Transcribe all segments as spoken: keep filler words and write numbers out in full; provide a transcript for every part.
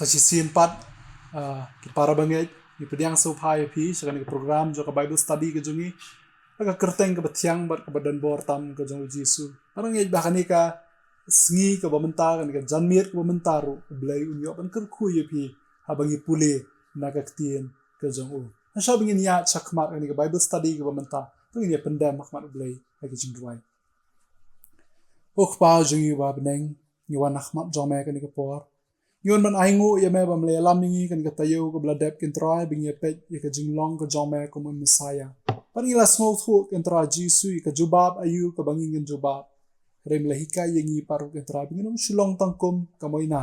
Sa shisien pat, ah, ki para bangeit, ngi pdiang sngewbha ïa phi sha kane ka program jong ka Bible study ka jong ngi ha ka kyrteng kaba thiang bad kaba donbor tam ka jong u Jisu. Para bangeit, ba kane ka sngi kaba mynta, kane ka janmiet kaba mynta ruh, U Blei un ïoh ban kyrkhu ïa phi haba ngi pule na ka ktien ka jong u. Hashwa ba ngin ïaid shakhmat kane ka Bible study kaba mynta, to ngin ïa pyndem ha khmat U Blei ha ka jingduwai. Ko Kpa jong ngi uba ha bneng, ngi wan ha khmat jong me kane ka por. Ngi wan ban ainguh ïa me ba me la ïalam ïa ngi kane ka taïew kaba la dep, ko Trai, ba ngin ïa peit ïa ka jinglong ka jong me kum u Messiah. Bad ngi la sngewthuh, ko Trai Jisu, ïa ka jubab aïu kaba ngi ngin jubab. Hynrei me la hikai ïa ngi pat ruh, ko Trai, ba ngin ym shu long tang kum ka moina,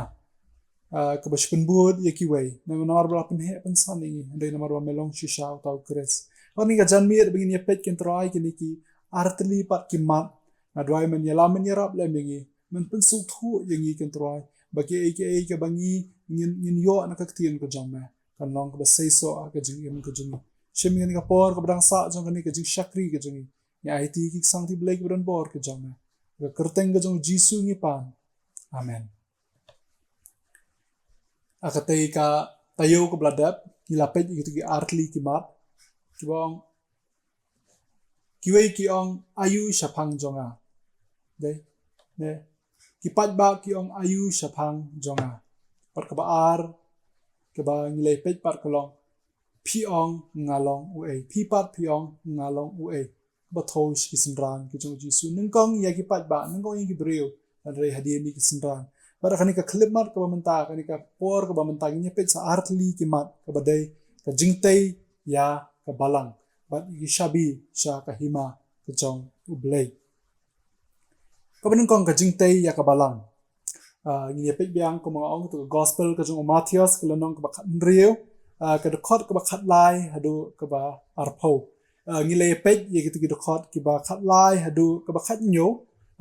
ah, kaba shu pynbud ïa kiwei, namar ba la pynheh pynsan ïa ngi, hynrei namar ba me long shisha uta u Khrist. Bad kane ka janmiet ba ngin ïa peit, ko Trai, kine ki artylli pat ki mat, nga duwai men ïalam, men ïarap lem ïa ngi, men pynsngewthuh ïa ngi, ko Trai, ba kiei kiei kaba ngi ngin, ngin ïoh na ka ktien ka jong me, kan long kaba seisoh ha ka jingim ka jong ngi. Shim ïa kane ka por kaba dang sah jong kane ka jingshakri ka jong ngi, ngi aiti ki ksangti Blei kiba donbor ki jong me. Ha ka kyrteng ka jong u Jisu ngi pan. Amen. Ha katei ka taïew kaba la dep, ngi la peit ïa kito ki artylli ki mat kiba ong, kiwei ki ong, aïu shaphang jong nga. Dei, ne. Ki paidbah ki ong, aïu shaphang jong nga. Bad kaba ar, kaba ngi la peit pat ka long, phi ong nga long uei. Phi pat phi ong nga long uei. Kaba thew sha ki synran ki jong u Jisu. Nyngkong ïa ki paidbah, nyngkong ïa ki briew, hynrei hadien ïa ki synran. Bad ha kane ka khyllipmat kaba mynta, kane ka por kaba mynta, ngin ïa peit sa artylli ki mat, kaba dei ka jingtei ïa ka balang, bad ïa ki shabi sha ka hima ka jong U Blei. Kaba nyngkong, ka jingtei ïa ka balang. Ah, ngin ïa peit biang, kumba nga ong, kato ka gospel ka jong u Mathaios, ka lynnong kaba khathynriew, ah, ka dkhot kaba khatlai haduh kaba arphew. Ah, ngi la ïa peit ïa kito ki dkhot kiba khatlai haduh kaba khathynñiew.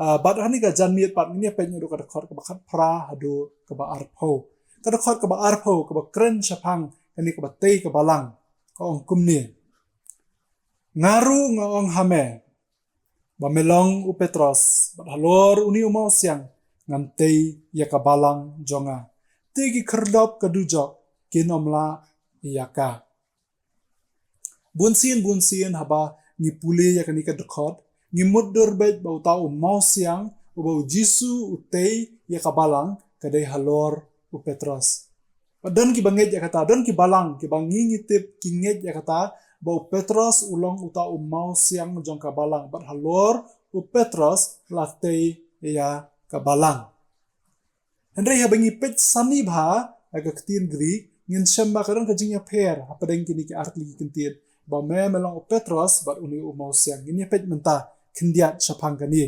Ah, bad ha kane ka janmiet pat ngin ïa peit naduh ka dkhot kaba khatphra haduh kaba arphew. Ka dkhot kaba arphew kaba kren shaphang kane kaba tei ka balang, ka ong kumne: Nga ruh nga ong ha me, ba me long u Petros, bad halor une u mawsiang ngan tei ïa ka balang jong nga. Te ki khyrdop ka dujok kin ym lah ïa ka. Bunsien bunsien haba ngi pule ïa kane ka dkhot, ngi mutdur beit ba uta u mawsiang uba u Jisu u tei ïa ka balang, ka dei halor u Petros. Bad don kiba ngeit ïa kata, don ki balang kiba ngi, ngi tip ki ngeit ïa kata, ba u Petros u long uta u mawsiang jong ka balang, bad halor u Petros la tei ïa ka balang. Hynrei haba ngi peit sani bha ha ka ktien Greek, ngin shem ba ka don ka jingïapher hapdeng kine ki artylli ki kyntien, ba me, me long u Petros, bad une u mawsiang. Ngin ïa peit mynta khyndiat shaphang kane.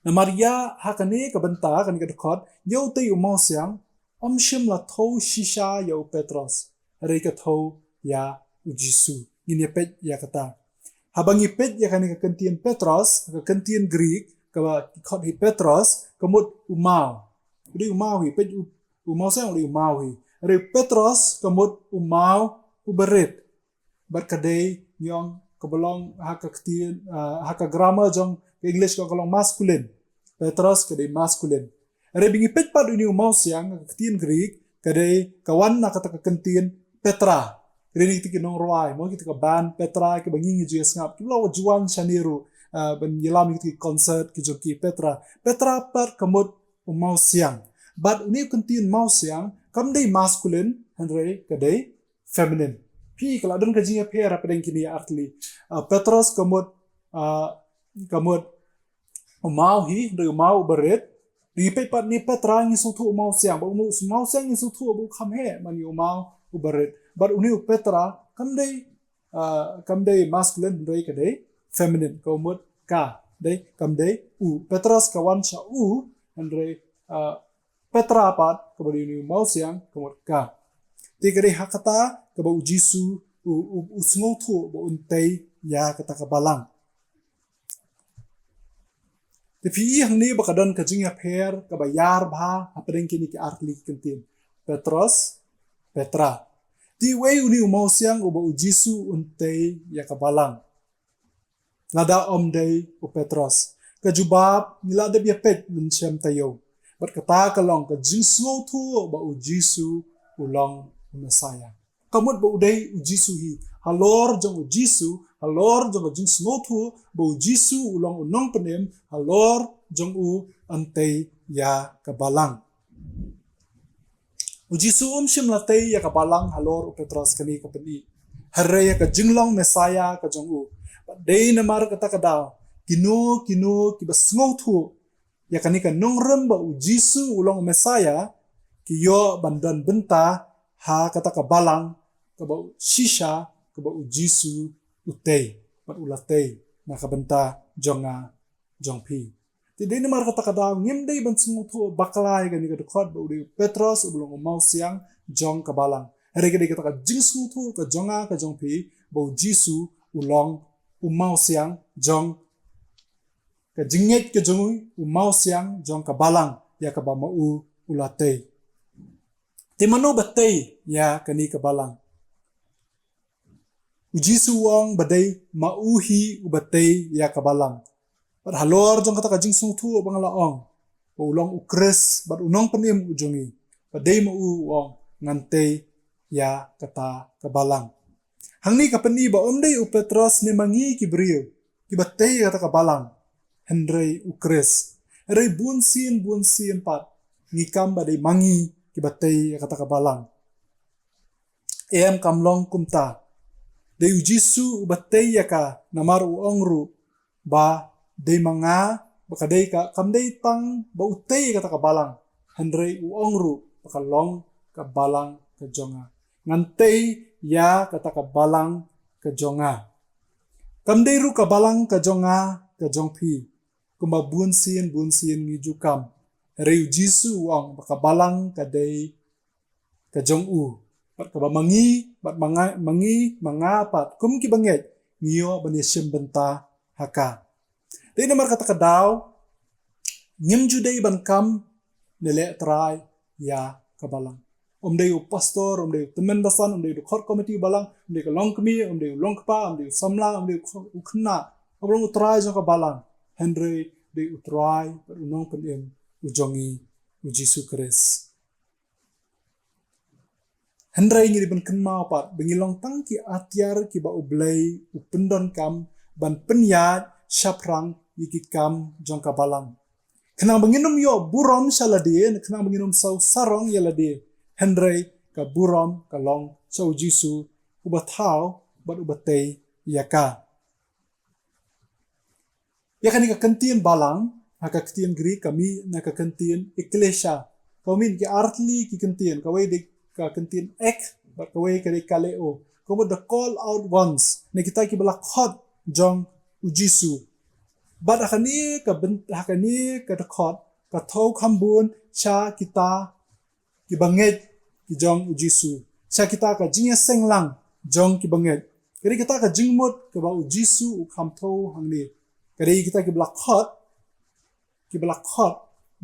Namar ïa ha kane ka bynta, kane ka dkhot, ïa utei u mawsiang, ym shym la thew shisha ïa u Petros, hynrei ka thew ïa u Jisu. Ngin ïa peit ïa kata. Haba ngi peit ïa kane ka kyntien Petros, ka kyntien Greek, kaba ki khot hi Petros, ka mut u maw. U dei u maw hi, peit u, u mawsiang u dei u maw hi. Hynrei Petros ka mut u maw uba rit. Bad ka dei, ngi ong, kaba long ha ka ktien, ah, ha ka grammar jong ka English ka, ka long masculine. Petros ka dei masculine. Hynrei ba ngi peit pat une u mawsiang, ka ktien Greek, ka dei, ka wan na kata ka kyntien Petra. Ka dei na kita ki nongrwai, mo, kita ka band Petra, kiba ngi, ngi ju ïa sngap, kiba la ju wan shane ruh, ah, ban ïalam ïa kita ki concert ki jong ki, Petra. Petra pat ka mut u mawsiang. Bad une u kyntien mawsiang kam dei masculine, hynrei ka dei feminine. Phi, ka la don ka jingïapher hapdeng kine artylli. Ah, Petros ka mut, ah, ka mut u maw hi, hynrei u maw uba rit. Ngi peit pat une Petra, ngi sngewthuh u mawsiang, bad une u mawsiang ngi sngewthuh ba u kham heh man ïa u maw uba rit. Bad une u Petra kam dei, ah, kam dei masculine, hynrei ka dei feminine, ka mut ka. Dei, kam dei u. Petros ka wan sha u, hynrei, ah, Petra pat, kaba dei une u mawsiang, ka mut ka. Te ka dei ha kata kaba u Jisu u, u, u sngewthuh ba un tei ïa kata ka balang. Te phi i hangne ba ka don ka jingïapher kaba ïar bha hapdeng kine ki artylli ki kyntien. Petros, Petra. Te uei une u mawsiang uba u Jisu un tei ïa ka balang? Lada ym dei u Petros. Ka jubab ngi la dep ïa peit mynshem taïew. Bad kata ka long ka jingsngewthuh ba u Jisu u long u Messiah. Ka mut ba u dei u Jisu hi. Halor jong u Jisu, halor jong ka jingsngewthuh ba u Jisu u long u nongpynim, halor jong u yn tei ïa ka balang. U Jisu um shym la tei ïa ka balang halor u Petros kane ka pyni. Hynrei ïa ka jinglong Messiah ka jong u. Bad dei namar kata ka daw, kino kino kiba sngewthuh ïa kane ka nongrim ba u Jisu u long u Messiah, ki ïoh ban don bynta ha kata ka balang kaba u shisha kaba u Jisu u tei, bad u la tei na ka bynta jong nga, jong phi. Te dei namar kata ka daw ngim dei ban sngewthuh bakla ïa kane ka dkhot ba u dei u Petros uba long u mawsiang jong ka balang. Hynrei ka dei kata ka jingsngewthuh ka jong nga ka jong phi ba u Jisu u long u mawsiang jong ka jingngeit ka jong u, u mawsiang jong ka balang ïa kaba ma u u la tei. Te mano ba tei ïa kane ka balang? U Jisu u ong ba dei ma u hi uba tei ïa ka balang. Bad halor jong kata ka jingsngewthuh ba nga la ong ba u long u Khrist bad u nongpynim u jong ngi, ba dei ma u u ong ngan tei ïa kata ka balang. Hangne ka pyni ba um dei u Petros ne ma ngi ki briew kiba tei ïa kata ka balang, hynrei u Khrist. Hynrei bun sien bun sien pat ngi kam ba dei ma ngi kiba tei ïa kata ka balang. Em, kam long kumta. Dei u Jisu uba tei ïa ka, namar u ong ruh ba dei ma nga, ba ka dei ka, kam dei tang ba u tei ïa kata ka balang, hynrei u ong ruh ba ka long ka balang ka jong nga. Ngan tei ïa kata ka balang ka jong nga. Kam dei ruh ka balang ka jong nga, ka jong phi, kumba bun sien bun sien ngi ju kam. Hynrei u Jisu u ong ba ka balang ka dei ka jong u. Bad kaba ma ngi, bad ma nga, ma ngi, ma nga pat kum ki bangeit ngi ïoh ban ïashim bynta ha ka. Dei namar kata ka daw ngim ju dei ban kam ne leh trai ïa ka balang. Um dei u pastor, um dei u tymmen basan, um dei u dkhot komiti balang, um dei ka longkmie, um dei u longkpa, um dei u samla, um dei u kh-, u khynnah, um long u trai jong ka balang. Hynrei dei u Trai bad u nongpynim u jong ngi, u Jisu Khrist. Hynrei ngi dei ban kynmaw pat ba ngi long tang ki atiar kiba U Blei u pyndonkam ban pynïaid shaphrang ïa ki kam jong ka balang. Khnang ba ngin ym ïoh burom sha lade, khnang ba ngin ym saw sarong ïa lade. Hynrei ka burom ka long sha u Jisu uba thaw bad uba tei ïa ka. Ïa kane ka kyntien balang, ha ka ktien Greek ka mih na ka kyntien ekklesia. Ka mih ki artylli ki kyntien, kawei dei ka kyntien ek, bad kawei ka dei kaleo. Ka mut the call out ones, ne kita kiba la khot jong u Jisu. Bad ha kane ka byn-, ha kane ka dkhot, ka thew kham bun sha kita ki bangeit ki jong u Jisu. Sha kita ka jingïaseng lang jong ki bangeit. Ka dei kita ka jingmut kaba u Jisu u kham thew hangne. Ka dei kita kiba la khot, kiba la khot,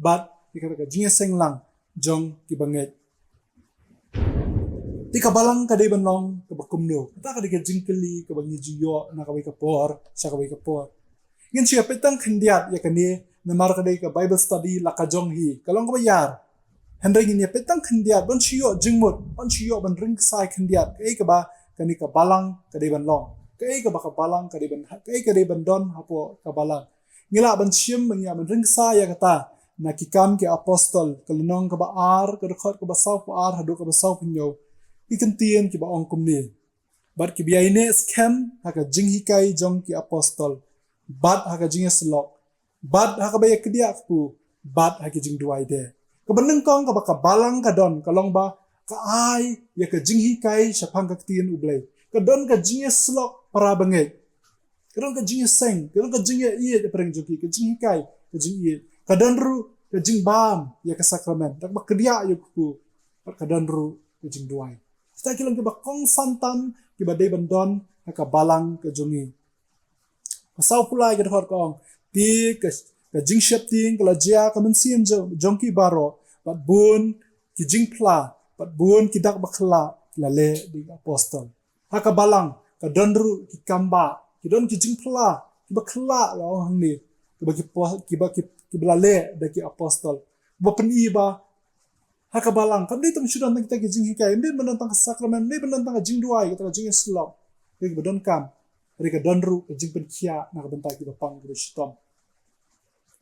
bad kita ka jingïaseng lang jong ki bangeit. Te ka balang ka dei ban long kaba kumno? Kata ka dei ka jingkylli kaba ngi ju ïoh na kawei ka por sha kawei ka por. Ngin shu ïa peit tang khyndiat ïa kane, namar ka dei ka Bible study la ka jong hi. Ka long kaba ïar. Hynrei ngin ïa peit tang khyndiat, ban shu ïoh jingmut, ban shu ïoh ban ring ksai khyndiat, kaei kaba kane ka balang ka dei ban long. Kaei kaba ka balang ka dei ban, kaei ka dei ban don hapoh ka balang. Ngi lah ban shim, ngi lah ban ring ksai ïa kata na Ki Kam Ki Apostol, ka lynnong kaba ar, ka dkhot kaba sawphew ar haduh kaba sawphew hynñiew. Ki kyntien kiba ong kumne. Bad kiba ïaineh skhem ha ka jinghikai jong ki apostol, bad ha ka jingïasyllok, bad ha kaba ïakdiah kpu, bad ha ki jingduwai de. Kaba nyngkong kaba ka balang ka don, ka long ba ka ai ïa ka jinghikai shaphang ka ktien U Blei. Ka don ka jingïasyllok para bangeit. Ka don ka jingïaseng, ka don ka jingïaieit hapdeng jong ki, ka jinghikai, ka jingïeit. Ka don ruh ka jingbam ïa ka sakramen, da kaba kdiah ïa u kpu, bad ka don ruh ka jingduwai. Kita ki long kiba kongsan tam kiba dei ban don ha ka balang ka jong ngi. Ka sawphew lai ka dkhot ka ong, te ka, ka jingsheptieng ka la jia ha ka mynsiem jong, jong ki baroh, bad bun ki jingphla, bad bun ki dak bakhlad ki la leh da ki apostol. Ha ka balang ka don ruh ki kambah, ki don ki jingphla kiba khlad, la ong hangne, kiba ki po-, kiba ki, kiba la leh da ki apostol. Ba pyni ba ha ka balang kam dei tang shu don tang kita ki jinghikai, ym dei ban don tang ka sakramen, ym dei ban don tang ka jingduwai, kata ka jingïasyllok. Hynrei ba donkam, hynrei ka don ruh ka jingpynkhiah na ka bynta kiba pang, kiba shitom.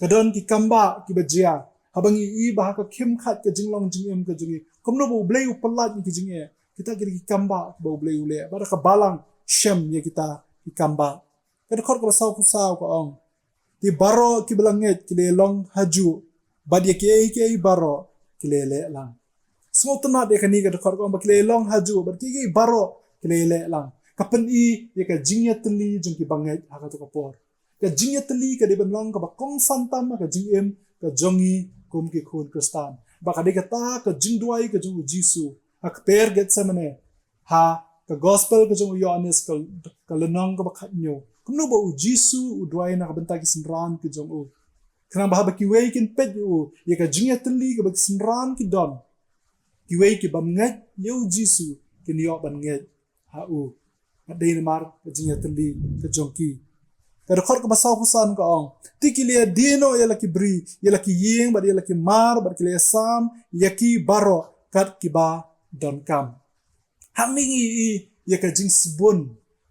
Ka don ki kambah kiba jia. Haba ngi i ba ha ka khim khat ka jinglong jingim ka jong ngi, kumno ba U Blei u pyllait ïa ki jingeh, kita ki dei ki kambah kiba U Blei u leh. Bad ha ka balang shem ïa kita ki kambah. Ka dkhot kaba sawphew saw ka ong, te baroh kiba la ngeit ki la ïalong hajuh, bad ïa kiei kiei baroh ki la ïaleh lang. Sngewtynnat ïa kane ka dkhot ka ong ba ki la ïalong hajuh, bad kiei kiei baroh ki la ïaleh lang. Ka pyni ïa ka jingïatylli jong kiba ngeit ha kato ka por. Ka jingïatylli ka dei ban long kaba kongsan tam ha ka jingim ka jong ngi kum ki khun Khristan. Ba ka dei kata ka jingduwai ka jong U Jisu ha kper Gethsemane, ha ka gospel ka jong u Ïoannis ka, ka lynnong kaba khathynñiew. Kumno ba U Jisu u duwai na ka bynta ki synran ki jong u. Khnang ba haba kiwei kin peit ïa u, ïa ka jingïatylli kaba ki synran ki don, kiwei ki bym ngeit ïa U Jisu kin ïoh ban ngeit ha u. Ka dei namar ka jingïatylli ka jong ki. Ka dkhot kaba sawphew san ka ong, te ki la ïadie noh ïa la ki bri, ïa la ki ïing, bad ïa la ki mar, bad ki la ïasam ïa ki baroh kat kiba donkam. Hangne ngi i ïa ka jingsbun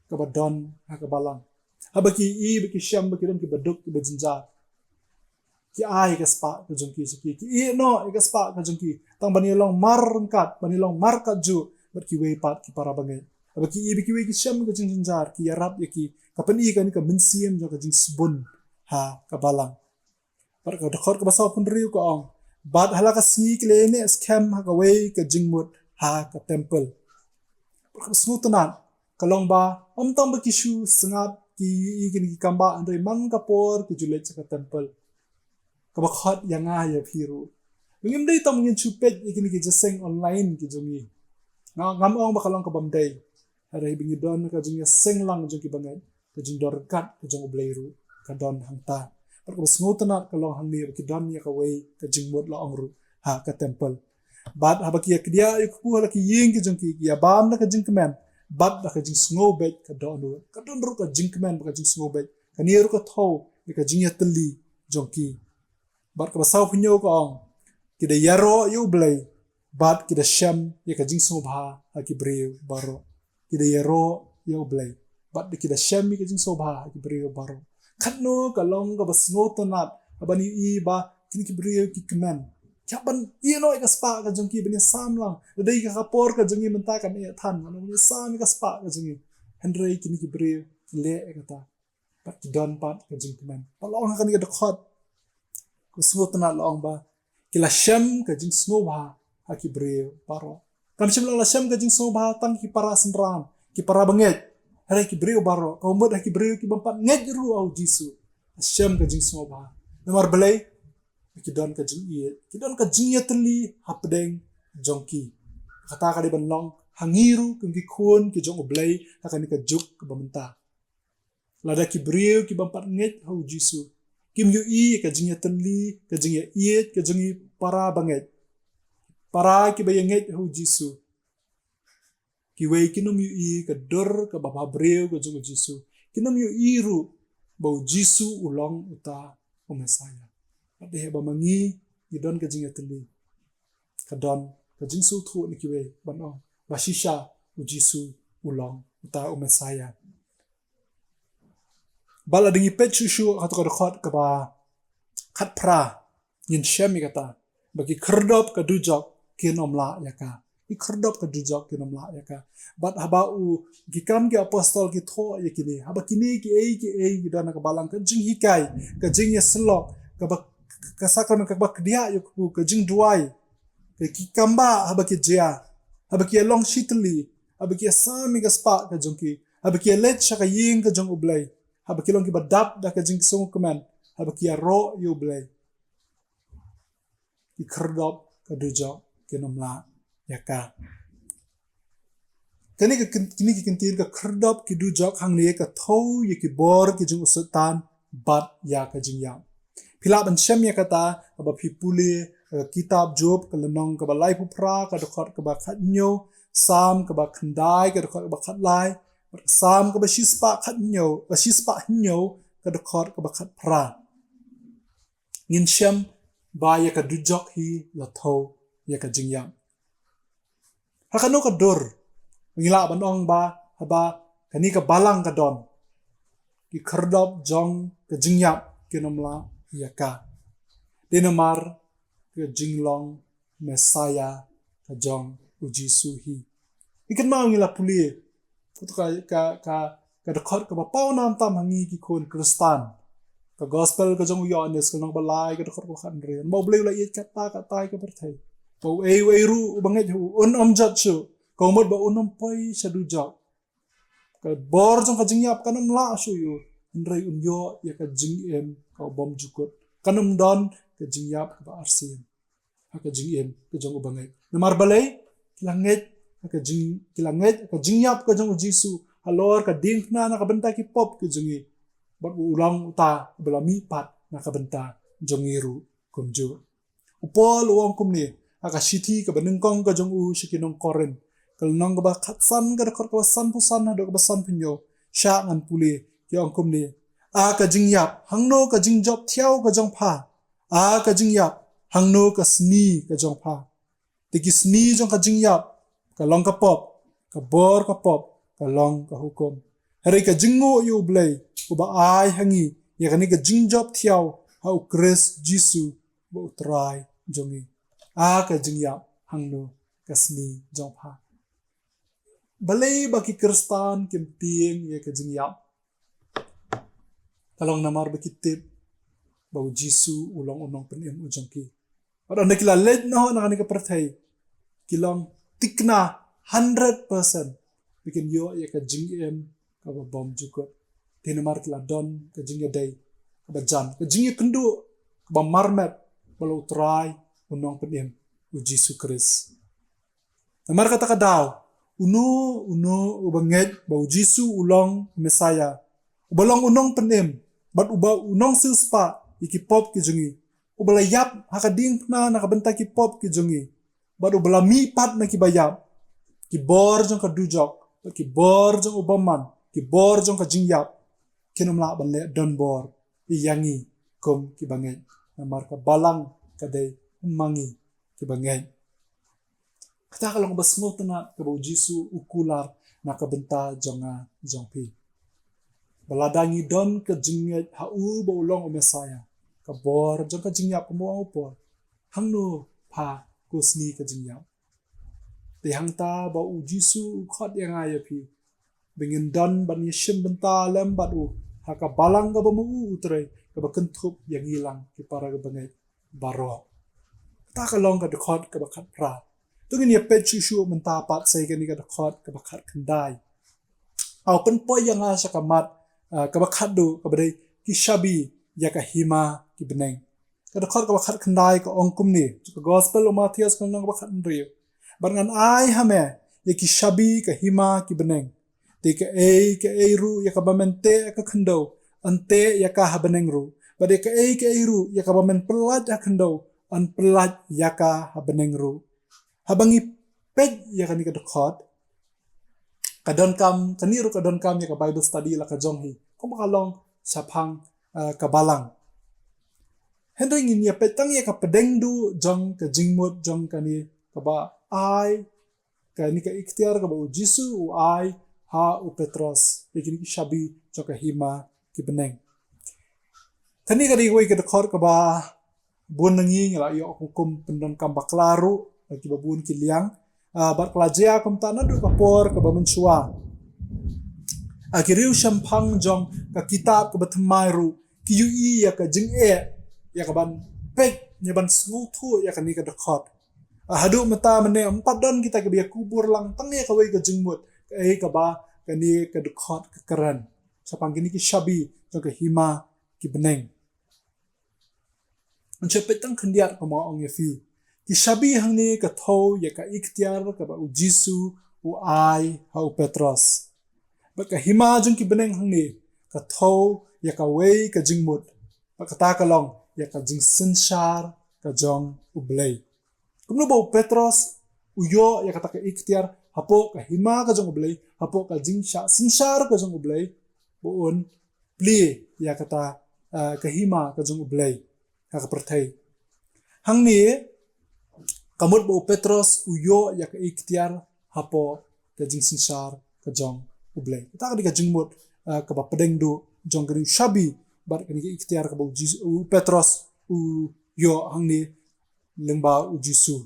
kaba don ha ka balang. Haba ki i, ba ki shem ba ki don kiba duk, kiba jynjar, ki ai ka spah ka jong ki sha ki, ki ïeh noh ïa ka spah ka jong ki, tang ban ïalong mar ryngkat, ban ïalong mar katjuh bad kiwei pat ki para bangeit. Haba ki i ba kiwei ki shem ka jingjynjar, ki ïarap ïa ki, ka pyni kane ka mynsiem jong ka jingsbun ha ka balang. Bad ka dkhot kaba sawphew hynriew ka ong, bad ha la ka sngi ki la ïaneh skhem ha kawei ka jingmut ha ka templ. Bad kaba sngewtynnat ka long ba ym tang ba ki shu sngap ki ïohi kine ki kambah, hynrei man ka por ki ju leit sha ka templ. Kaba khot ïa nga ïa phi ruh. Ngim dei tang ngin shu peit ïa kine ki jingïaseng online ki jong ngi. Nga, ngam ong ba ka long kabym dei. Hynrei ba ngi don ka jingïaseng lang jong ki bangeit, ka jingdon ryngkat ka jong U Blei ruh ka don hangta. Bad kaba sngewtynnat ka long hangne ba ki don ïa kawei ka jingmut, la ong ruh, ha ka templ. Bad haba ki ïa kdiah ïa u kpu ha la ki ïing ki jong ki, ki ïa bam da ka jingkmen bad da ka jingsngewbeit ka dohnud. Ka don ruh ka jingkmen bad ka jingsngewbeit. Kane ruh ka thew ïa ka jingïatylli jong ki. Bad kaba sawphew hynñiew ka ong, ki da ïaroh ïa U Blei bad ki da shem ïa ka jingsngewbha ha ki briew baroh. Ki da ïaroh ïa U Blei bad ki da shem ïa ka jingsngewbha ha ki briew baroh. Katno ka long kaba sngewtynnat haba ngi i ba kine ki briew ki kmen. Ki hap ban ïeh noh ïa ka spah ka jong ki ban ïasam lang. Lada dei ka por ka jong ngi mynta kan ïeh than, ngan ïasam ïa ka spah ka jong ngi. Hynrei kine ki briew ki leh ïa kata. Bad ki don pat ka jingkmen. Bad la ong ha kane ka dkhot, ka sngewtynnat la ong ba ki la shem ka jingsngewbha ha ki briew baroh. Kam shym la ong la shem ka jingsngewbha tang ki para synran, ki para bangeit, hynrei ki briew baroh. Ka mut ha ki briew ki bym pat ngeit ruh ha U Jisu, la shem ka jingsngewbha. Namar balei? Ki don ka jingïeit, ki don ka jingïatylli hapdeng jong ki. Kata ka dei ban long ha ngi ruh kum ki khun ki jong U Blei ha kane ka juk kaba mynta. Lada ki briew ki bym pat ngeit ha U Jisu kim ïohi ka jingïatylli, ka jingïaieit ka jong ngi para bangeit, para kiba ïa ngeit ha U Jisu, kiwei kin ym ïohi ka dur kaba bhabriew ka jong U Jisu. Kin ym ïohi ruh ba U Jisu u long uta u Messaïah. Hynrei haba ma ngi ngi don ka jingïatylli, ka don ka jingsngewthuh na kiwei ban ong ba shisha U Jisu u long uta u Messaïah. Bad lada ngi peit shuh shuh ha kato ka dkhot kaba khatphra, ngin shem ïa kata ba ki khyrdop ka dujok kin ym lah ïa ka. Ki khyrdop ka dujok kin ym lah ïa ka. Bad haba u, ki Kam ki Apostol ki thoh ïa kine, haba kine kiei kiei ki don ha ka balang, ka jinghikai, ka jingïasyllok, kaba, ka sakramen, kaba kdiah ïa u kpu, ka jingduwai, ka, ki kambah haba ki jia, haba ki ïalong shitylli, haba ki ïasam ïa ka spah ka jong ki, haba ki ïaleit sha ka ïing ka jong U Blei, haba ki long kiba dap da ka jingsngewkmen, haba ki ïaroh ïa U Blei, ki khyrdop ka dujok kin ym lah ïa ka. Kane ka kin-, kine ki kyntien ka khyrdop ki dujok hangne ka thew ïa ki bor ki jong u Soitan bad ïa ka jingïap. Phi lah ban shem ïa kata haba phi pule, eh, kitab Job, ka lynnong kaba laiphew phra, ka dkhot kaba khathynñiew, Salm kaba khyndai, ka dkhot kaba khatlai, bad Salm kaba shispah khathynñiew, eh, shispah hynñiew, ka dkhot kaba khatphra. Ngin shem ba ïa ka dujok hi la thew ïa ka jingïap. Ha kano ka dur ngi lah ban ong ba haba kane ka balang ka don, ki khyrdop jong ka jingïap kin ym lah ïa ka? Dei namar ka jinglong Messiah ka jong U Jisu hi. Ngi kynmaw ngi la pule, ka, ka, ka, ka dkhot kaba paw namtam ha ngi ki khun Khristan. Ka Gospel ka jong u Ïoannis, ka lynnong ba lai, ka dkhot kaba khathynriew. Ba U Blei u la ïeit katta katta ïa ka pyrthei, ba uei uei ruh uba ngeit ha u un ym jot shuh, ka mut ba un ym poi sha dujok. Ka bor jong ka jingïap kan ym lah shuh ïa u, hynrei un ïoh ïa ka jingim kaba bymjukut. Kan ym don ka jingïap kaba arsien ha ka jingim ka jong uba ngeit. Namar balei? Ki la ngeit ha ka jing, ki la ngeit ha ka jingïap ka jong U Jisu halor ka diengphna na ka bynta ki pop ki jong ngi, bad u long uta uba la mihpat na ka bynta jong ngi ruh kumjuh. U Paul u ong kumne ha ka shithi kaba nyngkong ka jong u sha ki nong Korinth, ka lynnong kaba khatsan, ka dkhot kaba sanphew san haduh kaba sanphew hynñiew. Sha ngan pule, ki ong kumne: A ka jingïap, hangno ka jingjop thiaw ka jong pha? A ka jingïap, hangno ka sni ka jong pha? Te ki sni jong ka jingïap ka long ka pop, ka bor ka pop ka long ka hukum. Hynrei ka jingnguh ïa U Blei uba ai ha ngi ïa kane ka jingjop thiaw ha U Khrist Jisu, ba U Trai jong ngi. A ka jingïap, hangno ka sni jong pha? Balei ba ki Khristan kim tieng ïa ka jingïap? Ka long namar ba ki tip ba U Jisu u long U Nongpynim u jong ki. Bad ynda ki la leit noh na kane ka pyrthei, ki long thikna hundred percent ba kin ïoh ïa ka jingim kaba bymjukut. Te namar ki la don ka jingïadei kaba jan, ka jingïakynduh kaba marmet bad U Trai, U Nongpynim, U Jisu Khrist. Namar kata ka daw, uno uno uba ngeit ba U Jisu u long Messiah, uba long U Nongpynim bad uba U Nongsiewspah ïa ki pop ki jong ngi, uba la ïap ha ka diengphna na ka bynta ki pop ki jong ngi, bad uba la mihpat na kiba ïap, ki bor jong ka dujok bad ki bor jong u bymman, ki bor jong ka jingïap, kin ym lah ban leh donbor ïa ngi kum kiba ngeit. Namar ka balang ka dei ma ngi kiba ngeit. Kata ka long ba sngewtynnat kaba U Jisu u kular na ka bynta jong nga jong phi, ba lada ngi don ka jingngeit ha u ba u long U Messiah, ka bor jong ka jingïap, kumba ong u Paul, hangno pha, ko sni ka jingïap? Te hangta ba U Jisu u khot ïa nga ïa phi ba ngin don ban ïashim bynta lem bad u ha ka balang kaba ma u u trei, kaba kynthup ïa ngi lang ki para bangeit baroh. Kata ka long ka dkhot kaba khatphra. To ngin ïa peit shuh shuh mynta pat sa ïa kane ka dkhot kaba khatkhyndai. Aw pynpoi ïa nga sha ka mat, ah, kaba khatduh, kaba dei ki shabi ïa ka hima ki bneng. Ka dkhot kaba khatkhyndai ka ong kumne, ka Gospel u Mathaios ka lynnong kaba khathynriew: Bad ngan ai ha me ïa ki shabi ka hima ki bneng. Te kaei kaei ruh ïa kaba men teh ha ka khyndew, yn teh ïa ka ha bneng ruh. Bad ïa kaei kaei ruh ïa kaba men pyllait ha khyndew, yn pyllait ïa ka ha bneng ruh. Haba ngi peit ïa kane ka dkhot, ka donkam, kane ruh ka donkam ïa ka Bible study la ka jong hi, kumba ka long shaphang, eh, ka balang. Hynrei ngin ïa peit tang ïa ka pdeng duh jong ka jingmut jong kane kaba ai kane ka iktiar kaba U Jisu u ai ha u Petros ïa kine ki shabi jong ka hima ki bneng. Kane ka dei kawei ka dkhot kaba bun na ngi ngi la ïoh kum, kum pyndonkam bakla ruh, kiba bun ki liang. Ah, bad ka la jia kumta naduh ka por kaba mynshuwa. Ah, ki riewshemphang jong ka kitab kaba thymmai ruh ki ïohi ïa ka jingeh ïa kaban peit, ïa ban sngewthuh ïa kane ka dkhot. Ah, haduh mynta mynne ym pat don kita kiba ïa kubur lang tang ïa kawei ka jingmut, kaei kaba kane ka dkhot ka kren shaphang kine ki shabi jong ka hima ki bneng. Ngan sa peit tang khyndiat, kumba nga ong ïa phi, ki shabi hangne ka thew ïa ka iktiar kaba U Jisu u ai ha u Petros. Bad ka hima jong ki bneng hangne ka thew ïa kawei ka jingmut, bad kata ka long ïa ka jingsynshar ka jong U Blei. Kumno ba u Petros u ïoh ïa kata ka iktiar hapoh ka hima ka jong U Blei, hapoh ka jingshah synshar ka jong U Blei, ba un plie ïa kata, eh, ka hima ka jong U Blei ha ka pyrthei. Hangne ka mut ba u Petros u ïoh ïa ka iktiar hapoh ka jingsynshar ka jong U Blei. Kata ka dei ka jingmut, ah, kaba pdeng duh jong kane u shabi bad kane ka iktiar kaba u Jis-, u Petros u ïoh hangne lyngba u Jisu.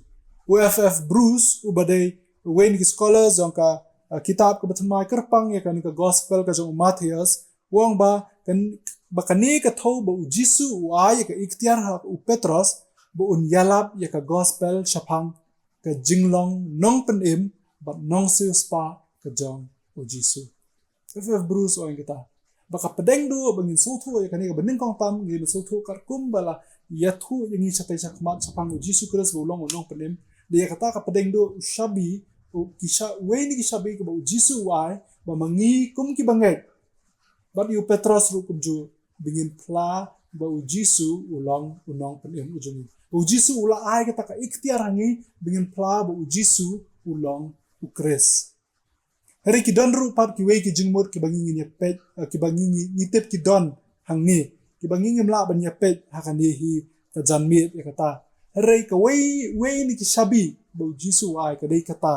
U F F Bruce uba dei uwei na ki scholars jong ka, ah, kitab kaba thymmai kyrpang ïa kane ka gospel ka jong u Mathaios, u ong ba kan, ba kane ka thew ba u Jisu u ai ïa ka iktiar ha u Petros ba un ïalap ïa ka gospel shaphang ka jinglong nongpynim bad nongsiewspah ka jong u Jisu. F F Bruce u ong kata. Ba ka pdeng duh ba ngin sngewthuh ïa kane kaba nyngkong tam, ngin sngewthuh katkum ba la ïathuh ïa ngi shatei shakhmat shaphang u Jisu Khrist ba u long u nongpynim. Dei ïa kata ka pdeng duh u shabi, u ki sha-, uwei na ki shabi kaba u Jisu u ai ba ma ngi kum ki bangeit bad ïa u Petros ruh kumjuh ba ngin phla ba u Jisu u long u nongpynim u jong ngi. U Jisu u la ai kata ka iktiar ha ngi ba ngin phla ba u Jisu u long u Khrist. Hynrei ki don ruh pat kiwei ki jingmut kiba ngi ngin ïa peit, eh, kiba ngi ngi, ngi tip ki don hangne, kiba ngi ngim lah ban ïa peit ha kane hi ka janmiet ïa kata. Hynrei kawei, wei na ki shabi ba u Jisu u ai ka dei kata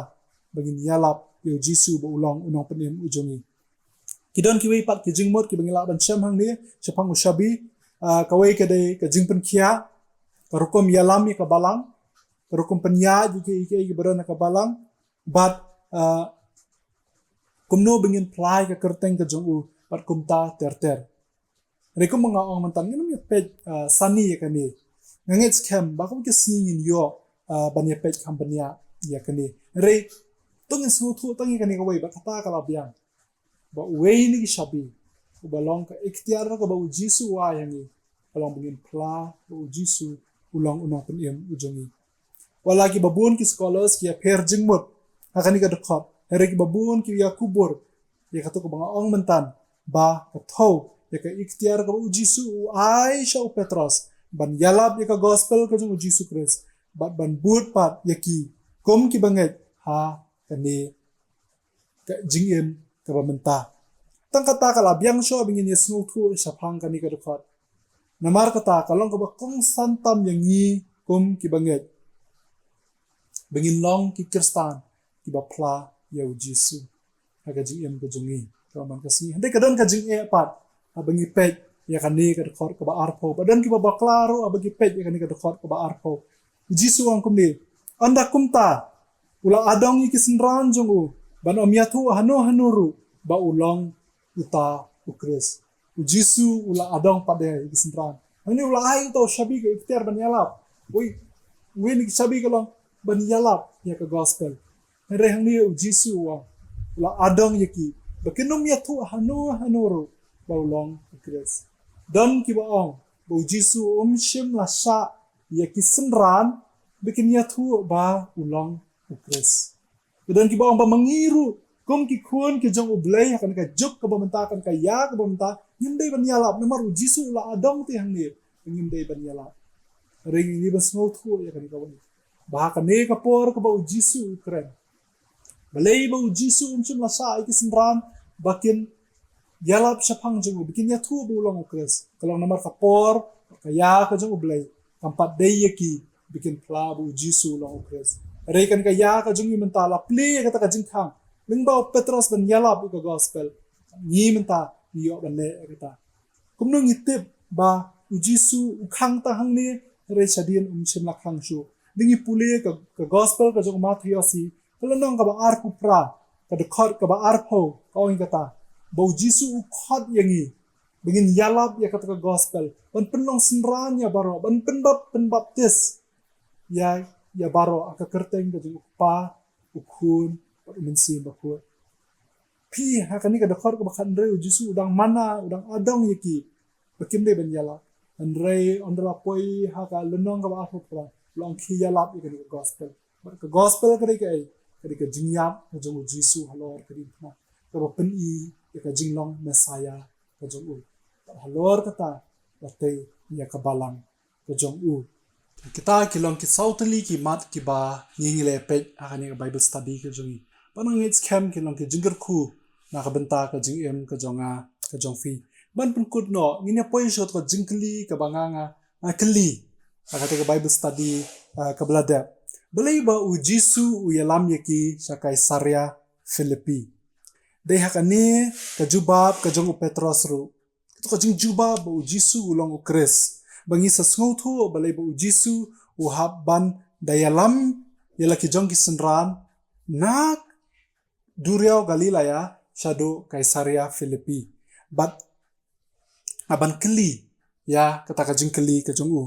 ba ngin ïalap ïa u Jisu ba u long u nongpynim u jong ngi. Ki don kiwei pat ki jingmut kiba ngi lah ban shem hangne shaphang u shabi, ah, kawei ka dei ka jingpynkhiah, ka rukom ïalam ïa ka balang, ka rukom pynïaid ïa ki, ïa ki, ïa ki ba don ha ka balang, bad, ah, kumno ba ngin phla ïa ka kyrteng ka jong u, bad kumta ter ter. Hynrei kumba nga ong mynta ngin ym ïa peit, ah, sani ïa kane. Nga ngeit skhem ba kum ki sngi ngin ïoh, ah, ban ïa peit kham bniah ïa kane. Hynrei to ngin sngewthuh tang ïa kane kawei ba kata ka la biang. Ba uwei na ki shabi uba long ka iktiar kaba u Jisu u ai ha ngi, ka long ba ngin phla ba u Jisu u long u nongpynim u jong ngi. Wat la kiba bun ki scholars ki ïapher jingmut ha kane ka dkhot, hynrei kiba bun ki ïakubur ïa kato kaba nga ong mynta, ba ka thew ïa ka iktiar kaba u Jisu u ai sha u Petros ban ïalap ïa ka gospel ka jong u Jisu Khrist, bad ban bud pat ïa ki kum ki bangeit ha kane ka jingim kaba mynta. Tang kata ka la biang shuh ba ngin ïa sngewthuh shaphang kane ka dkhot. Namar kata ka long kaba kongsan tam ïa ngi kum ki bangeit ba ngin long ki Khristan kiba phla ïa u Jisu ha ka jingim ka jong ngi. Ka man ka sngi. Hynrei ka don ka jingeh pat haba ngi peit ïa kane ka dkhot kaba arphew. Ba don kiba bakla ruh haba ngi peit ïa kane ka dkhot kaba arphew. U Jisu u ong kumne, ynda kumta u la adong ïa ki synran jong u ban ym ïathuh hano hano ruh ba u long uta u Khrist. U Jisu u la adong pat ïa ki synran. Hangne u la ai uta u shabi ka iktiar ban ïalap. Ui, uwei na ki shabi ka long ban ïalap ïa ka gospel. Hynrei hangne u Jisu u ong, u la adong ïa ki ba kin ym ïathuh hano hano ruh ba u long u Khrist. Don kiba ong ba u Jisu um shym la shah ïa ki synran ba kin ïathuh ba u long u Khrist. Ba don kiba ong ba ma ngi ruh kum ki khun ki jong U Blei ha kane ka juk kaba mynta, ha kane ka ïa kaba mynta, ngim dei ban ïalap namar u Jisu u la adong te hangne, ngim dei ban ïalap. Hynrei ngi ban sngewthuh ïa kane kawei, ba ha kane ka por kaba u Jisu u kren, balei ba u Jisu um shym la shah ïa ki synran ba kin ïalap shaphang jong u, ba kin ïathuh ba u long u Khrist. Ka long namar ka por, ka ïa ka jong U Blei kam pat dei ïa ki ba kin phla ba u Jisu u long u Khrist. Hynrei kane ka ïa ka jong ngi mynta la plie ïa kata ka jingkhang lyngba u Petros ban ïalap ïa ka gospel. Ngi mynta ngi ïoh ban leh ïa kata. Kumno ngi tip ba u Jisu u khang tang hangne, hynrei shadien um shym la khang shuh? Dei ngi pule ka, ka gospel ka jong u Mathaios hi, ka lynnong kaba arphew phra, ka dkhot kaba arphew, ka ong kata, ba u Jisu u khot ïa ngi ba ngin ïalap ïa kata ka gospel, ban pynlong synran ïa baroh, ban pynbap, pynbaptis ïa, ïa baroh ha ka kyrteng ka jong u Kpa, u Khun bad u Mynsiem Bakhuid. Phi, ha kane ka dkhot kaba khathynriew u Jisu u dang mana, u dang adong ïa ki ba kim dei ban ïalap. Hynrei ynda la poi ha ka lynnong kaba arphew phra, u la ong khie ïalap ïa kane ka gospel. Bad ka gospel ka dei kaei? Ka dei ka jingïap ka jong u Jisu halor ka diengphna, kaba pyni ïa ka jinglong Messiah ka jong u. Bad halor kata la tei ïa ka balang ka jong u. Kita ki long ki saw tylli ki mat kiba ngi ngi la peit ha kane ka Bible study ka jong ngi. Bad nga ngeit skhem ki long ki jingkyrkhu na ka bynta ka jingim ka jong nga, ka jong phi. Ban pynkut noh, ngin ïa poi sha ka jingkylli kaba nga nga, nga kylli. ha kata ka Bible study, ah, kaba la dep. Balei ba u Jisu u ïalam ïa ki sha Kaisaria Philippi? Dei ha kane ka jubab ka jong u Petros ruh. Kato ka jingjubab ba u Jisu u long u Khrist. Ba ngi sa sngewthuh balei ba u Jisu u hap ban da ïalam ïa la ki jong ki synran na duriaw Galilaya shaduh Kaisaria Philippi. Bad, ah, ban kylli ïa kata ka jingkylli ka jong u.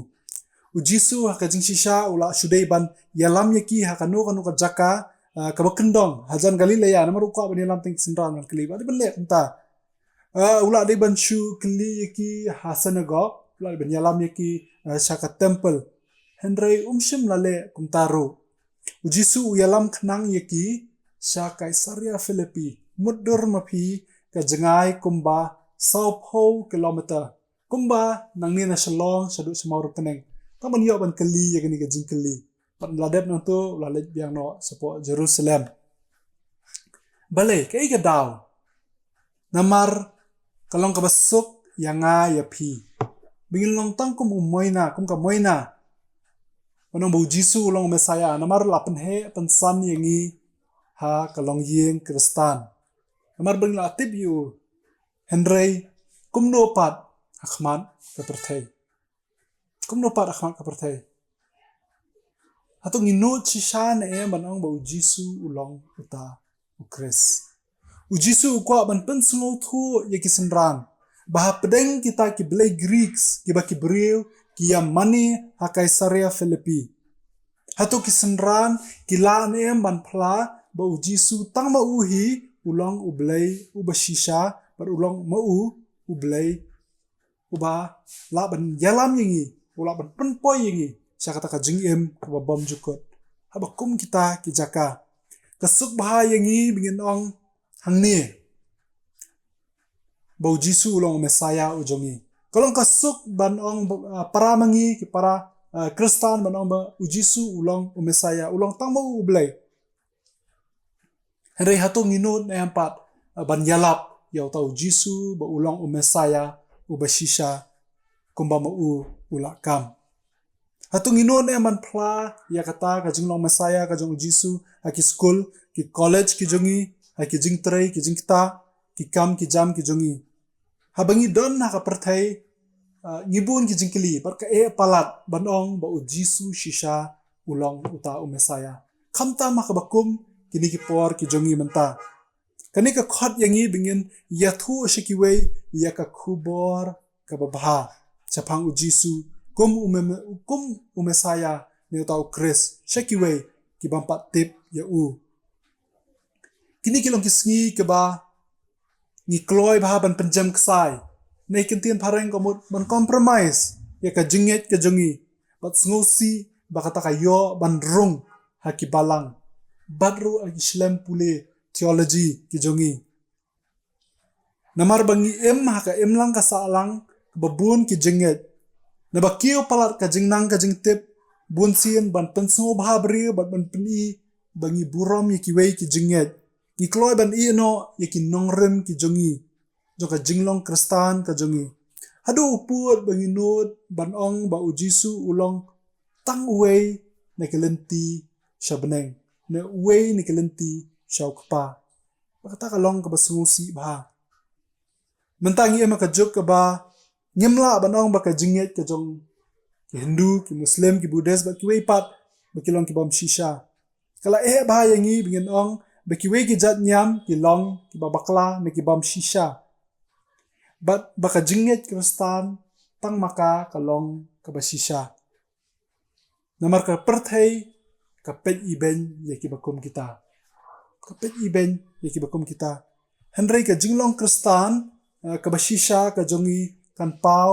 U Jisu ha ka jingshisha u la shu dei ban ïalam ïa ki ha kano kano ka jaka, ah, kaba kyndong hajan Galilaya, namar u kwah ban ïalam tang ki synran, ban kylli. Bad ban leh kumta. Ah, u la dei ban shu kylli ïa ki ha synagog, u la dei ban ïalam ïa ki, ah, sha ka temple. Hynrei um shym la leh kumta ruh. U Jisu u ïalam khnang ïa ki sha Kaisaria Philippi, mutdur ma phi ka jngai kumba sawphew kilometer. Kumba nangne na Shillong shaduh sha Mawryngkneng. Tang ban ïoh ban kylli ïa kane ka jingkylli. Bad la dep nangto, la leit biang noh shapoh Jerusalem. Balei, kaei ka daw? Namar ka long kaba suk ïa nga ïa phi. Ba ngin long tang kum u moina, kum ka moina. Ban ong ba u Jisu u long u Messiah, namar la pynheh pynsan ïa ngi ha ka longïing Khristan. Namar ba ngi la tip ïa u, hynrei kumno pat ha khmat ka pyrthei. Kumno pat ha khmat ka pyrthei. Hato ngi nud shisha ne em ban ong ba u Jisu u long uta u Khrist? U Jisu u kwah ban pynsngewthuh ïa ki synran ba hapdeng kita ki blei Greeks kiba ki briew ki ïa mane ha Kaisaria Philippi. Hato ki synran ki lah ne em ban phla ba u Jisu tang ma u hi u long u Blei uba shisha, bad u long ma u u Blei uba lah ban ïalam ïa ngi, u lah ban pynpoi ïa ngi sha kata ka jingim kaba bymjukut. Haba kum kita ki jaka, ka suk bha ïa ngi ba ngin ong hangne ba u Jisu u long u Messiah u jong ngi. Ka long ka suk ban ong, ah, para ma ngi ki para, ah, Khristan ban ong ba u Jisu u long u Messiah, u long tang ma u u Blei. Hynrei hato ngi nud ne em pat, ah, ban ïalap ïa uta u Jisu ba u long u Messiah uba shisha kumba ma u u la kam? Hato ngi nud ne em ban phla ïa kata ka jinglong Messiah ka jong u Jisu ha ki skul, ki college ki jong ngi, ha ki jingtrei ki jingktah, ki kam ki jam ki jong ngi? Haba ngi don ha ka pyrthei, ah, ngi bun ki jingkylli bad ka eh palat ban ong ba u Jisu shisha u long uta u Messiah. Khamtam ha kaba kum kine ki por ki jong ngi mynta. Kane ka khot ïa ngi ba ngin ïathuh sha kiwei ïa ka khubor kaba bha shaphang u Jisu kum u me-, kum u Messiah ne uta u Khrist sha kiwei ki bym pat tip ïa u. Kine ki long ki sngi kiba ngi kloi bha ban pynjem ksai. Ne ki ktien phareng ka mut ban compromise ïa ka jingngeit ka jong ngi bad sngewsih ba kata ka ïoh ban rung ha ki balang bad ruh ha ki shlem pule theology ki jong ngi. Namar ba ngi im ha ka imlang ka sahlang kaba bun ki jingngeit. Naba kiew palat ka jingnang ka jingtip, bun sien ban pynsngewbha briew bad ban pyni ba ngi burom ïa kiwei ki jingngeit. Ngi kloi ban ïeh noh ïa ki nongrim ki jong ngi jong ka jinglong Khristan ka jong ngi. Haduh u pud ba ngi nud ban ong ba u Jisu u long tang uwei na ki lynti sha bneng, ne uwei na ki lynti sha u Kpa. Ba kata ka long kaba sngewsih bha. Mynta ngi im ha ka juk kaba ngim lah ban ong ba ka jingngeit ka jong ki Hindu, ki Muslim, ki Buddhist bad kiwei pat ba ki long ki bym shisha. Ka la eh bha ïa ngi ba ngin ong ba kiwei ki jait niam ki long kiba bakla ne ki bym shisha. Bad ba ka jingngeit Khristan tang ma ka ka long kaba shisha. Namar ka pyrthei ka peit ibeiñ ïa kiba kum kita. Ka peit ibeiñ ïa kiba kum kita. Hynrei ka jinglong Khristan, eh, kaba shisha ka jong ngi kan paw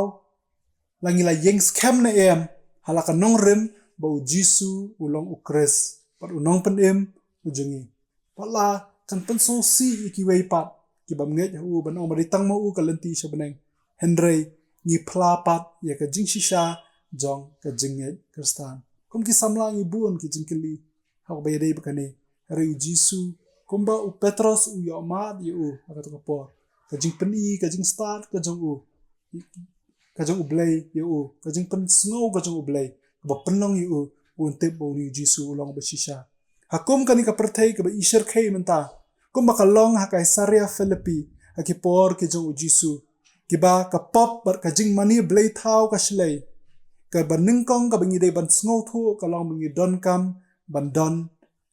la ngi la ïeng skhem ne em ha la ka nongrim ba u Jisu u long u Khrist bad u Nongpynim u jong ngi. Bad la kan pynsngewsih ïa kiwei pat ki bym ngeit ha u ban ong ba dei tang ma u ka lynti sha bneng. Hynrei ngi phla pat ïa ka jingshisha jong ka jingngeit Khristan. Kum ki samla ngi bun ki jingkylli ha kaba ïadei bad kane. Hynrei u Jisu kumba u Petros u ïohmad ïa u ha kata ka por, ka jingpyni, ka jingstad ka jong u, ka jong u Blei ïa u, ka jingpynsngew ka jong u Blei, kaba pynlong ïa u, un tip ba une u Jisu u long ba shisha. Ha kum kane ka pyrthei kaba i shyrkhei mynta, kumba ka long ha Kaisaria Philippi, ha ki por ki jong u Jisu, kiba ka pop bad ka jingmane blei thaw ka shlei. Kaba nyngkong kaba ngi dei ban sngewthuh ka long ba ngi donkam ban don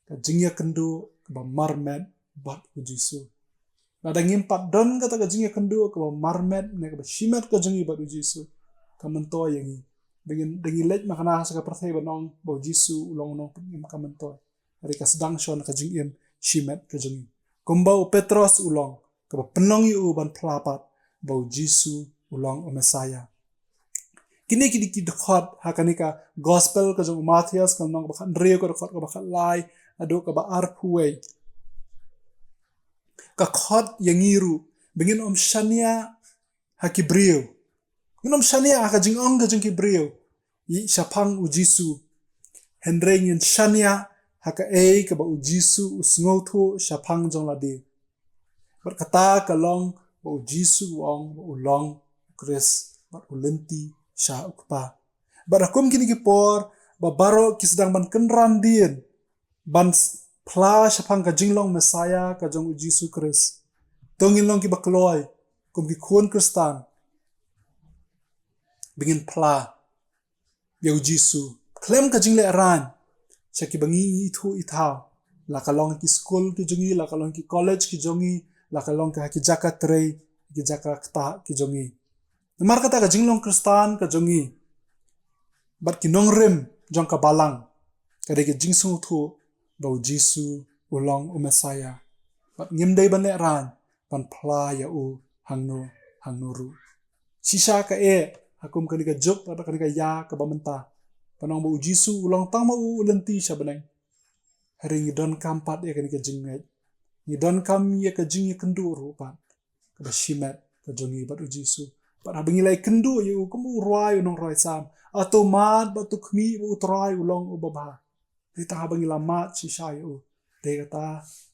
ka jingïakynduh kaba marmet bad u Jisu. Lada ngim pat don kata ka jingïakynduh kaba marmet ne kaba shimet ka jong ngi bad u Jisu, ka myntoi ïa ngi. Da ngi, da ngi leit makna sha ka pyrthei ban ong ba u Jisu u long u nongpynim, ka myntoi. Hynrei ka sdang shwa na ka jingim shimet ka jong ngi. Kumba u Petros u long, kaba pynlong ïa u ban phla pat ba u Jisu u long u Messiah. Kine ki dei ki dkhot ha kane ka Gospel ka jong u Mathaios, ka lynnong kaba khathynriew, ka dkhot kaba khatlai haduh kaba arphew wei. Ka khot ïa ngi ruh ba ngin ym shaniah ha ki briew. Ngin ym shaniah ha ka jingong ka jong ki briew ïa shaphang u Jisu. Hynrei ngin shaniah ha kaei kaba u Jisu u sngewthuh shaphang jong lade. Bad kata ka long ba u Jisu u ong ba u long u Khrist bad u lynti sha u Kpa. Bad ha kum kine ki por ba baroh ki sdang ban kynran dien ban s-, phla shaphang ka jinglong Messiah ka jong u Jisu Khrist. To ngin long kiba kloi kum ki khun Khristan ba ngin phla ïa u Jisu khlem ka jinglehrain sha kiba ngi ithuh ithaw, la ka long ki skul ki jong ngi, la ka long ki college ki jong ngi, la ka long ka ki jaka trei, ki jaka ktah ki jong ngi. Namar kata ka jinglong Khristan ka jong ngi bad ki nongrim jong ka Balang ka dei ka jingsngewthuh ba u Jisu u long u Messiah. Bad ngim dei ban lehrain ban phla ïa u hangno hangno ruh. Shisha kaei, ha kum kane ka juk bad kane ka ïa kaba mynta, ban ong ba u Jisu u long tang ma u u lynti sha bneng. Hynrei ngi donkam pat ïa kane ka jingngeit. Ngi donkam ïa ka jingïakynduh ruh pat kaba shimet ka jong ngi bad u Jisu. Bad haba ngi la ïakynduh ïa u kum u rwai u nongrwai Salm, a to mad bad to khmih ba u Trai u long uba bha. Dei tang haba ngi la mad shisha ïa u, dei kata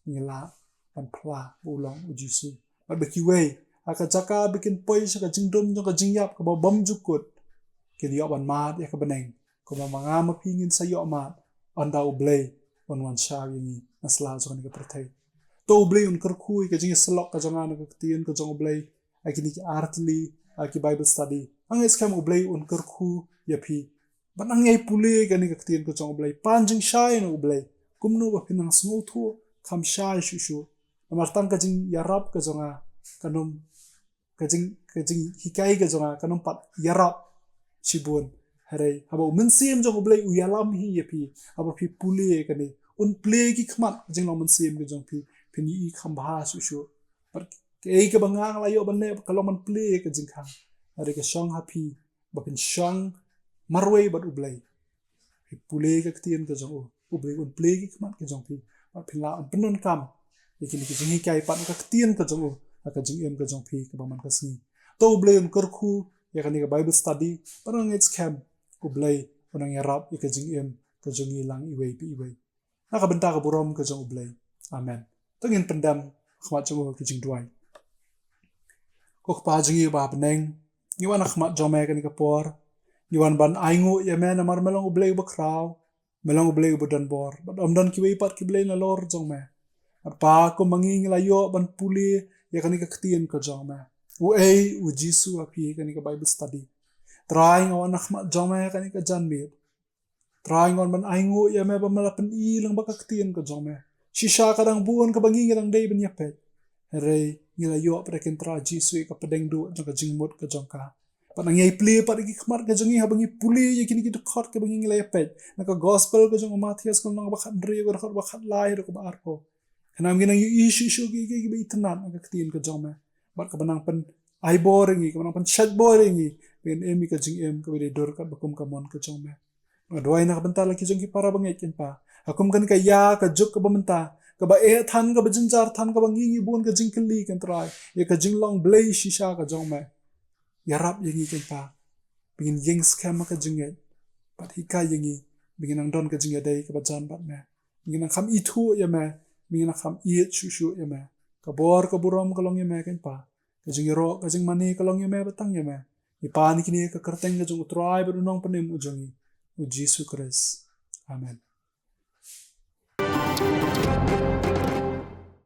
ngi lah ban phla ba u long u Jisu. Bad ba kiwei ha ka jaka ba kin poi sha ka jingdum jong ka jingïap kaba bymjukut, kin ïoh ban mad ïa ka bneng. Kumba ma nga ma phi ngin sa ïoh mad, ynda u Blei un wan shaw ïa ngi na sla jong kane ka pyrthei. To u Blei un kyrkhu ïa ka jingïasyllok ka jong nga na ka ktien ka jong u Blei ha kine ki artylli, ha ki Bible study. Nga ngeit skhem u Blei un kyrkhu ïa phi. Bad nang ïai pule kane ka ktien ka jong u Blei, pan jingshai na u Blei. Kumno ba phin nang sngewthuh kham shai shuh shuh. Namar tang ka jingïarap ka jong nga kan ym, ka jing, ka jinghikai ka jong nga kan ym pat ïarap shibun. Hynrei haba u Mynsiem jong u Blei u ïalam hi ïa phi, haba phi pule kane, un plie ki khmat ka jinglong mynsiem ka jong phi, phin ïohi kham bha shuh shuh. Bad kaei kaba nga nga la ïoh ban leh ka long ban plie ka jingkhang. Hynrei ka shong ha phi ba phin shong marwei bad u Blei. Phi pule ka ktien ka jong u, u Blei un plie ki khmat ka jong phi. Bad phin lah ban pyndonkam ïa kine ki jinghikai pat na ka ktien ka jong u ha ka jingim ka jong phi kaba man ka sngi. To u Blei un kyrkhu ïa kane ka Bible study, bad nga ngeit skhem u Blei un nang ïarap ïa ka jingim ka jong ngi lang iwei pa iwei. Na ka bynta ka burom ka jong u Blei. Amen. To ngin pyndem ha khmat jong u ha ka jingduwai. Ko Kpa jong ngi uba ha bneng, ngi wan ha khmat jong me kane ka por. Ngi wan ban ainguh ïa me namar me long u Blei uba khraw, me long u Blei uba don bor, bad ym don kiwei pat ki blei nalor jong me. Bad Pa, kumba ngi, ngi la ïoh ban pule ïa kane ka ktien ka jong me, uei u Jisu ha phi kane ka Bible study. Trai, nga wan ha khmat jong me kane ka janmiet. Trai, nga wan ban ainguh ïa me ba me la pyni lyngba ka ktien ka jong me. Shisha ka dang bun kaba ngi, ngi dang dei ban ïapeit. Hynrei ngi la ïoh pat da ka kyrteng Jisu ïa ka pdeng duh jong ka jingmut ka jong ka. Bad nang ïai plie pat ïa ki khmat ka jong ngi haba ngi pule ïa kine ki dkhot kaba ngi, ngi la ïapeit na ka Gospel ka jong u Mathaios, ka lynnong ba khathynriew, ka dkhot ba khatlai haduh kaba arphew. Khnang ba ngin nang ïohi shuh shuh kiei kiei kiba itynnad na ka ktien ka jong me, bad kaba nang pyn-ai bor ïa ngi, kaba nang pynshait bor ïa ngi ba ngin im ïa ka jingim kaba dei dur katba kum ka mon ka jong me. Nga duwai na ka bynta la ki jong ki para bangeit, kynrad Pa, ha kum kane ka ïa ka juk kaba mynta, kaba eh than, kaba jynjar than, kaba ngi, ngi bun ka jingkylli, kynrad Trai, ïa ka jinglong Blei shisha ka jong me. Ïarap ïa ngi, kynrad Pa, ba ngin ïeng skhem ha ka jingngeit, bad hikai ïa ngi ba ngin nang don ka jingïadei kaba jan bad me. Ba ngin nang kham ithuh ïa me, ba ngin nang kham ïeit shuh shuh ïa me. Ka bor ka burom ka long ïa me, kynrad Pa. Ka jingïaroh, ka jingmane ka long ïa me, bad tang ïa me. Ngi pan ïa kine ha ka kyrteng ka jong u Trai bad u Nongpynim u jong ngi, U Jisu Khrist. Amen.